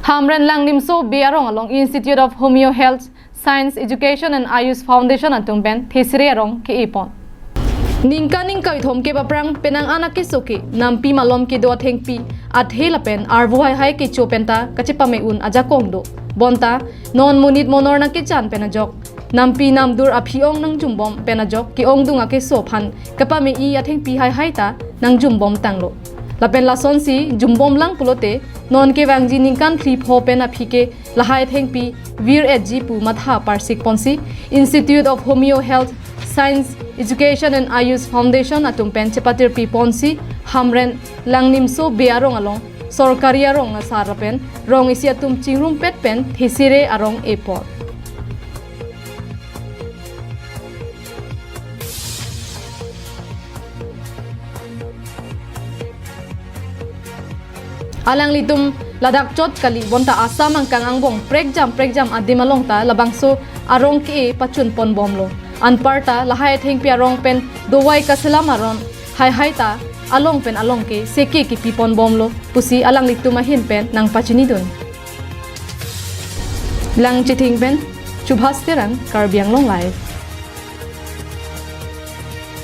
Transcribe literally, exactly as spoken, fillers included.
Hamren Langnimso Bey arong along Institute of Homeo Health Science Education and Ayush Foundation atum pen thesere arong ke-epon. Ningkan ingkoi thomkep aphrang penang an akeso ke nampi malom kedo athengpi, athe lapen arvo haihai kecho penta kachepame-un ajakong do. Bonta non monit monor nangkechan pen ajok, nampi namdur aphi-ong nangjumbom pen ajok ke-ongdung akeso aphan kepame-i athengpi haihai ta nangjumbom tanglo. Lapen lasonsi jumbomlang pulote non kevangji ningkan phli pho pen aphi ke lahai athengpi vir-etji pu matha parsikponsi Institute of Homeo Health Science Education and Ayush Foundation atum pen chepatirpiponsi Hamren Langnimso Bey arong along sorkari arong asar lapen rong isi atum chingrumpet pen thesere arong epon. Alanglitum ladak chot kali, bonta Assam angkang angbong prekjam prekjam adim along ta labangso arong ke-e pachunponbomlo. Anparta lahai athengpi arong pen dovai kaselam aron haihai ta along pen along ke seke kepiponbomlo pusi alanglitum ahin pen nangpachinidun. Langchithing pen Subhas Terang, Karbi Anglong Live.